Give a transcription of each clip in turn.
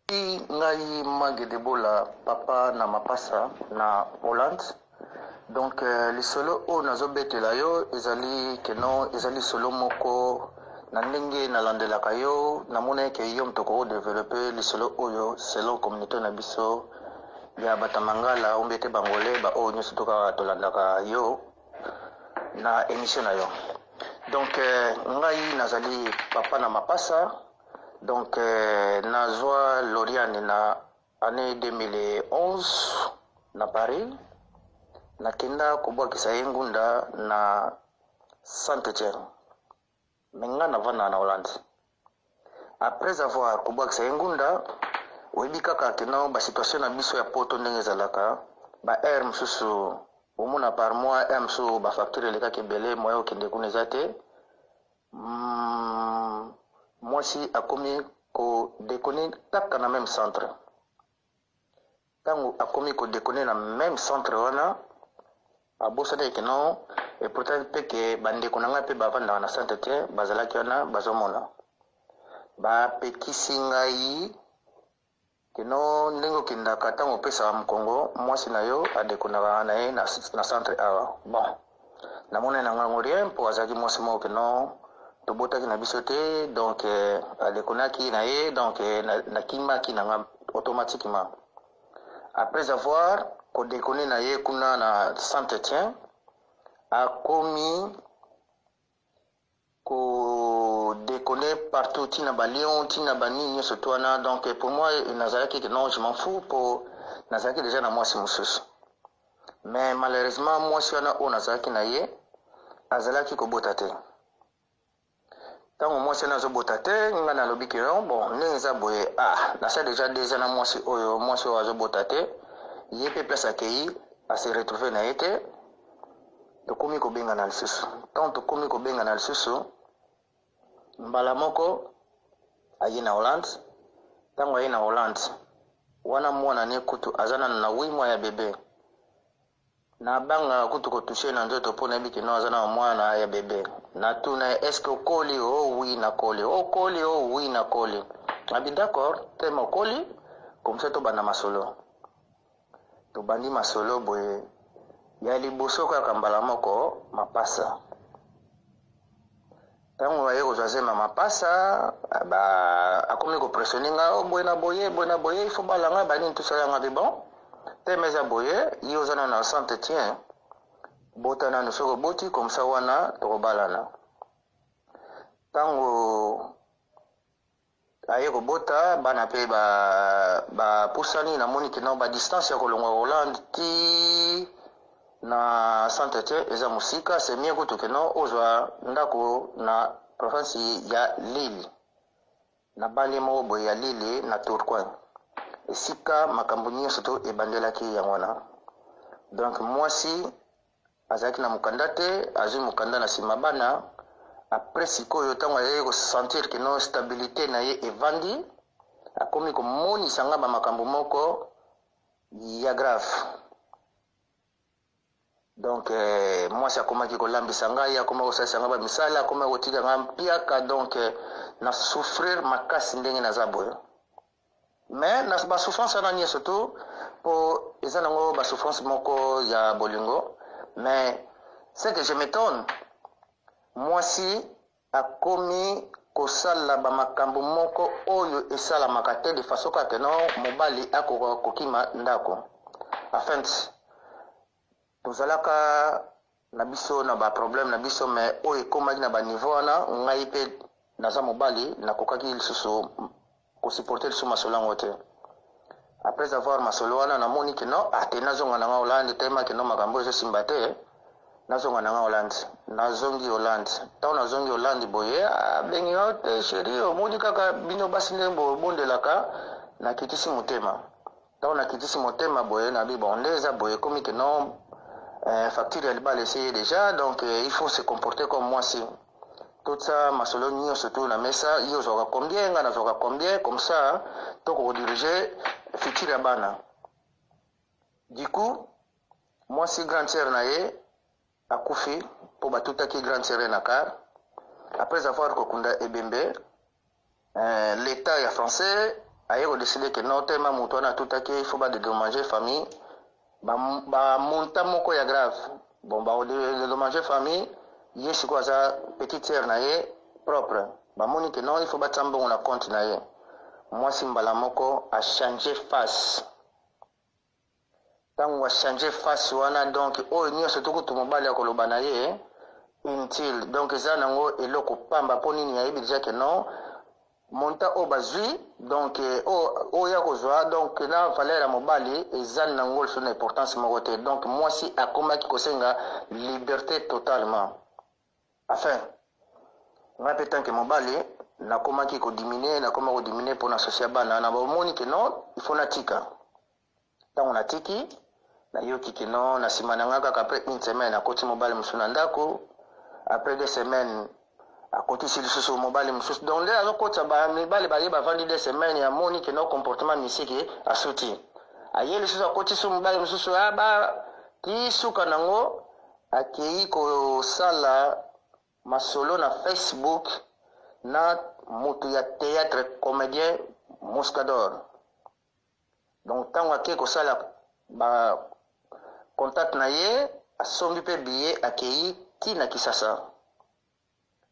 Ngai Mage Debola, papa na mapasa na Hollande. Donc lisolo oyo nazobetela yo ezali keno eza lisolo moko na ndenge nalandelaka yo, namoni eke yo moto okoki lisolo oyo selon communauté na biso ya batamangala ombi ete bangole baoyo nyonso to kaka tolandaka yo na émission na yo. Donc ngai nazali papa na mapasa. Donc nazwa Loriane na année 2011 na Paris. Nakenda kobwakisa ye ngunda na Saint Etienne, me nga navanda na Hollande. Après avoir kobwakisa ye ngunda, oyebi kaka keno basituation na biso ya poto ndenge ezalaka, baheure mosusu omona par mois, heure mosusu bafacture elekaki ebele, moyen okende kuna eza te. Mwasi akomi kodéconner kaka na même centre. Ntango akomi kodéconner na même centre wana, abosani eke non, et pourtant mpe ke bandeko na ngai mpe bavandaka na Saint Etienne, bazalaki wana, bazomona, bapekisi ngai keno ndenge okendaka, ntango opesaka mokongo, mwasi na yo adéconnaka na ye na centre awa. Bon, namoni na ngango rien, mpo azalaki mwasi moko keno tobotaki na biso te. Donc adéconnaki na ye. Donc nakimaki na nga automatiquement. Après avoir kodéconner na ye kuna na Saint Etienne, akomi kodéconner partout, ntina baLyon, ntina banini nyonso to wana. Donc pour moi nazalaki ke non, je m'en fous, mpo nazalaki déjà na mwasi mosusu. Mais malheureusement mwasi wana oyo nazalaki na ye azalaki kobota te. Ntango mwasi wana azobota te, nga nalobi ke non, bon, ndenge eza boye, ah, nasala déjà 2 ans na mwasi oyo, mwasi oyo azobota te, ye mpe place akei ase retrouve na ye te. Tokomi kobengana lisusu. Ntango tokomi kobengana lisusu, mbala moko aye na Hollande. Ntango aye na Hollande wana, mwana ne kutu aza nano na 8 mois ya bebe. Nabangaka kutu kotoucher na nzoto mpo nayebi keno aza na mwana ya bebe. Natuna ye: "Est-ce okoli?" "Oh oui, nakoli." "Okoli?" "Oh oui, nakoli." Abi: "D'accord, teme okoli, comme ça tobanda masolo." Tobandi masolo boye ya liboso kaka mbala moko mapasa. Ntango aye kozwa zema mapasa, akomi kopressionner nga: "O boye na boye, boye na boye, il faut balanga banini." Tosala bi: "Bon, teme eza boye, ye oza nano na Saint Etienne, bota nano. Soki oboti, comme ça wana tokobalana." Ntango aye kobota bana mpe bapusani, namoni kino badistance ya kolongwa Hollande ti na Saint Etienne eza mosika. C'est mieux kutu keno ozwa ndako na province ya Lille, na bali moko boye ya Lille, na Tourcoing, esika makambo nyonso to ebandelaki yango wana. Donc mwasi azalaki na mokanda te, azwi mokanda na nsima bana. Après sikoyo, ntango ayaki kosentir keno stabilité na ye evandi, akomi komonisa nga bamakambo moko ya grave. Donc mwasi akomaki kolambisa ngai, akomaki kosalisa ngai bamisala, akomaki kotika ngai mpiaka. Donc na souffrir makasi ndenge naza boye. Mais na basouffrance wana nyonso to, mpo eza nango basouffrance moko ya bolingo, mais ce que je m'étonne, mwasi akomi kosala bamakambo moko oyo esalamaka te, de façon kaka no mobali akoka kokima ndako. Afin tozalaka na biso na baproblème na biso, mais oyo ekomaki na baniveau wana, ngai mpe naza mobali, nakokaki lisusu kosupporter lisusu masolo yango te. Après avoir masolo wana, namoni ke no, ate nazonga na nga Hollande. Telema ke no, makambo ezosimba te, nazonga na nga Hollande. Nazongi Hollande. Ntango nazongi Hollande boye, abengi nga te: "Chéri, omoni kaka bino basi ndenge bobondelaka." Nakitisi motema. Ntango nakitisi motema boye, nabi: "Bon, nde eza boye, ekomi ke non, facture ya libala eseye déjà. Donc il faut se comporter comme mwasi. Totia masolo nyonso to na mesa. Ye ozwaka combien, nga nazwaka combien, comme ça tokokodiriger futur ya bana." Du coup mwasi, grande sœur na ye akufi, mpo batutaki grande sœur na car. Après avoir kokunda ebembe, l'état ya français Aye kodécider ke non, tema moto wana atutaki, il faut badédommager famille bamontant moko ya grave. Bon, badédommager famille, ye sikoyo aza petite sœur na ye propre. Bamoni ke non, il faut batia mbongo na compte na ye. Mwasi mbala moko achanger face. Ntango achanger face wana, donc oyo nyonso tokutu mobali akoloba na ye inutile. Donc eza nango eloko pamba. Mpo nini? Ayebi déjà ke non, montant oyo bazwi, donc oyo ya kozwa, donc na valeur ya mobali eza nango lisusu na importance moko te. Donc mwasi akomaki kosenga liberté totalement. Enfin, ngai mpe tant que mobali, nakomaki kodiminuer, nakoma kodiminuer mpo na souci ya bana na. Bomoni ke non, il faut natika. Ntango natiki, nayoki ke non, na nsima na ngai kaka, après une semaine, akoti mobali mosusu na ndako. Après 2 semaines, akotisi lisusu mobali mosusu. Donc nde azokotisa mibali, baye bavandi 2 semaines, amoni ke non, comportement misiki, asuti, aye lisusu, akotisi mobali mosusu. Aba ti suka nango, akei kosala masolo na Facebook na moto ya théâtre, comédien Moscador. Donc ntango akei kosala ba contact na ye, asombi mpe billet, akei ti na Kisasa.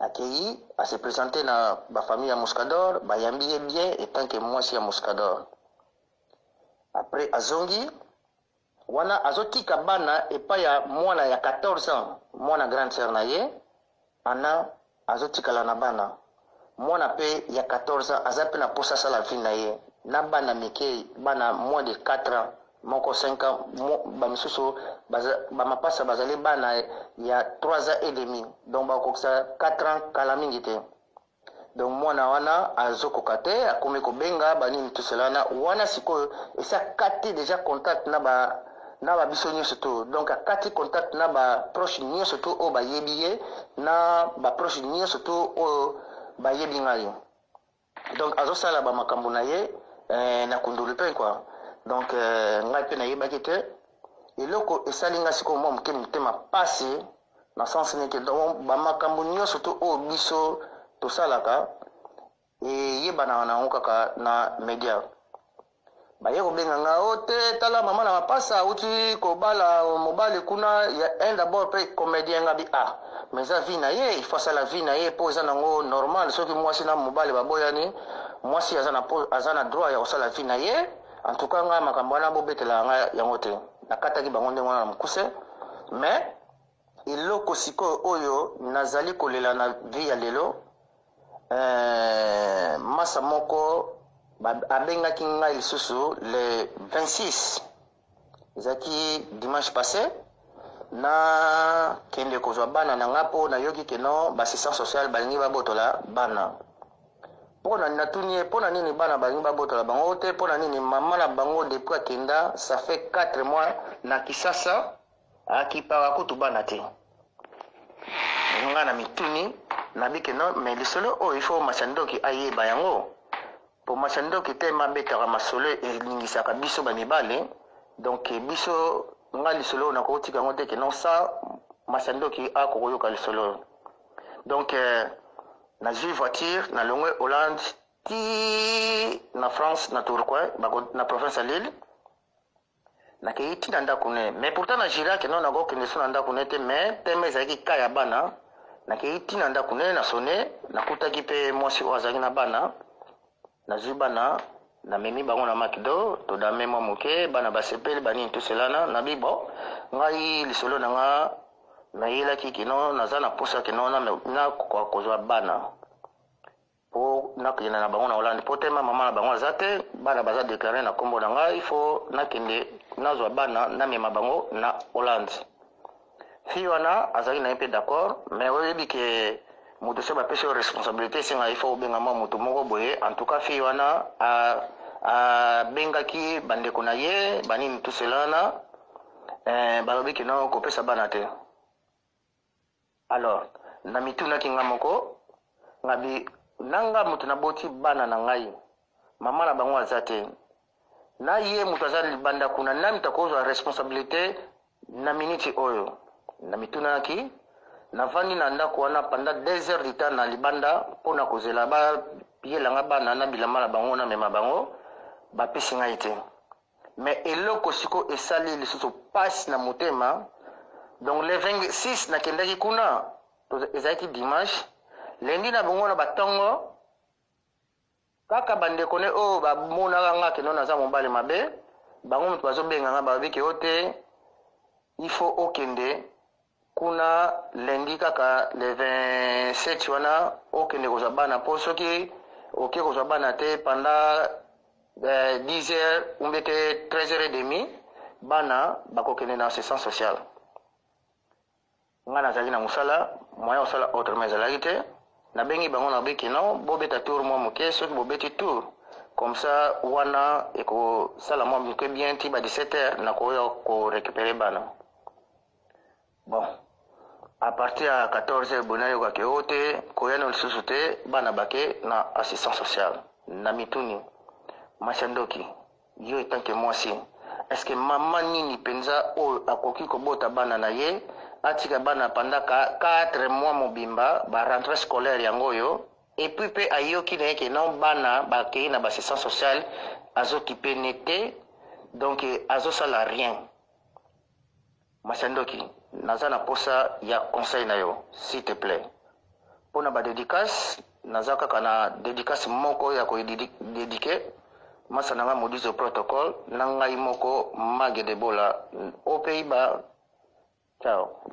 Akei ase présenter na bafamille ya Moscador, bayambi ye bien en tant que mwasi ya Moscador. Après azongi wana, azotika bana epai ya mwana ya 14 ans, mwana grande sœur na ye. Ana azotikala na bana, mwana mpe ya 14 ans aza mpe na posa asala vie na ye na bana mike, bana moins de 4 ans, moko 5 ans, bamisusu bamapasa bazali bana ya 3 ans et demi, donc bakokisa 4 ans kala mingi te. Donc mwana wana azokoka te, akomi kobenga banini tosela wana wana. Sikoyo esi akati déjà contact na ba na babiso nyonso to. Donc akati contact na baproche nyonso to oyo bayebi ye, na baproche nyonso to oyo bayebi ngai. Donc azosala bamakambo na ye na kundulu mpe quoi. Donc ngai mpe nayebaki te. Eloko esali ngai sikoyo mwa moke motema pasi na sens neke, donc bamakambo nyonso to oyo biso tosalaka eyebanaka na yango kaka na media. Baye kobenga nga o te, tala, mama na mapasa auti kobala mobali kuna ya un d'abord mpe comédien. Nga bi ah, mais eza vie na ye, il faut asala vie na ye, mpo eza nango normal. Soki mwasi na mobali baboyani, mwasi aza na droit ya kosala vie na ye. En tout cas, ngai makambo wana bobetelaka ngai yango te. Nakataki bango ndenge wana na mokuse. Mais eloko sikoyo oyo nazali kolela na vie ya lelo, masa moko abengaki ngai lisusu le 26, ezalaki dimanche passé, nakende kozwa bana na nga, mpo nayoki ke non, baassistance sociale balingi babotola bana. Mpona natuni ye mpona nini bana balingi babotola bango te, mpona nini mama na bango depuis akenda, ça fait 4 mois na Kisasa, akipaka kutu bana te. Nga na mituni, nabi ke non, mais lisolo oyo, il faut Masandoki ayeba yango, po Masandoki te mabetaka masolo elingisaka biso bamibale. Donc biso, nga lisolo oyo nakotika yango te ke non, sa Masandoki akokoyoka lisolo oyo. Donc nazwi voiture, nalongwe Hollande ti na France, na Tourcoing, na province ya Lille. Nakei ti na ndako ne, mais pourtant na jiraki non, nakokende so na ndako ne te, mais teme ezalaki ka ya bana. Nakei ti na ndako ne, na sonner, nakutaki mpe mwasi oyo azalaki na bana. Nazwi bana, namemi bango na Macdo, todame mwa moke, bana basepeli, banini toselana. Nabi bon, ngai lisolo na nga nayelaki kino naza na posa kino nakoka kozwa bana mpo nakende na bango na Hollande, mpo tema mama na bango aza te, bana baza déclaré na nkombo na ngai, fo nakende nazwa bana, namema bango na Hollande. Fille wana azalaki na ye mpe d'accord, mais oyebi ke moto so bapesi yo responsabilité, esenga il faut obenga mwa moto moko boye. En tout cas, fille wana abengaki bandeko na ye, banini tosela wana, balobi kino kopesa bana te. Alors na mitunaki nga moko, ngabi nanga moto naboti bana na ngai, mama na bango aza te, na ye moto aza libanda kuna, nani takozwa responsabilité na miniti oyo? Na mitunaki, navandi na ndako wana pendant 2 heures du temps na libanda mpona kozela bayelanga bana na bilamba na bango, namema bango. Bapesi ngai te. Mais eloko sikoyo esali lisusu pasi na motema, donc le 26 nakendaki kuna, ezalaki dimanche, lundi na bongo na batongo kaka bandeko ne oyo bamonaka nga keno naza mobali mabe, bango moto bazobenga nga, balobi ke yo te, il faut okende kuna lundi kaka le 27 wana, okende kozwa bana, mpo soki oke kozwa bana te pendant 10 heures ou bien te 13 heures et demi, bana bakokende na assistance sociale. Nga nazalaki na mosala, moyen kosala autrement ezalaki te. Nabengi bango, nabeki non, bobeta tour mwa moke. Soki bobeti tour comme ça wana, ekosala mwa moke bien ti ba 17 heures, nakoya korécupérer bana. Bon, à partir ya 14 heures boye, nayokaki oyo te, koya na lisusu te, bana bake na assistance sociale. Na mituni, Masi Ndoki, yo etanke mwasi, est-ce mama nini mpenza oyo akoki kobota bana na ye, atika bana pendant 4 mois mobimba, barentrée scolaire yango oyo, et puis mpe ayoki na ye ke non, bana bakei na baassistance sociale, azokipe ne te, donc azosala rien? Masi Ndoki, naza na posa ya conseil na yo, s'il te plaît. Mpona badédicace, naza kaka na dédicace moko ya kodédiquer masa na nga Modizo Protocole na ngai moko Magedebola au Pays-Bas. Ciao.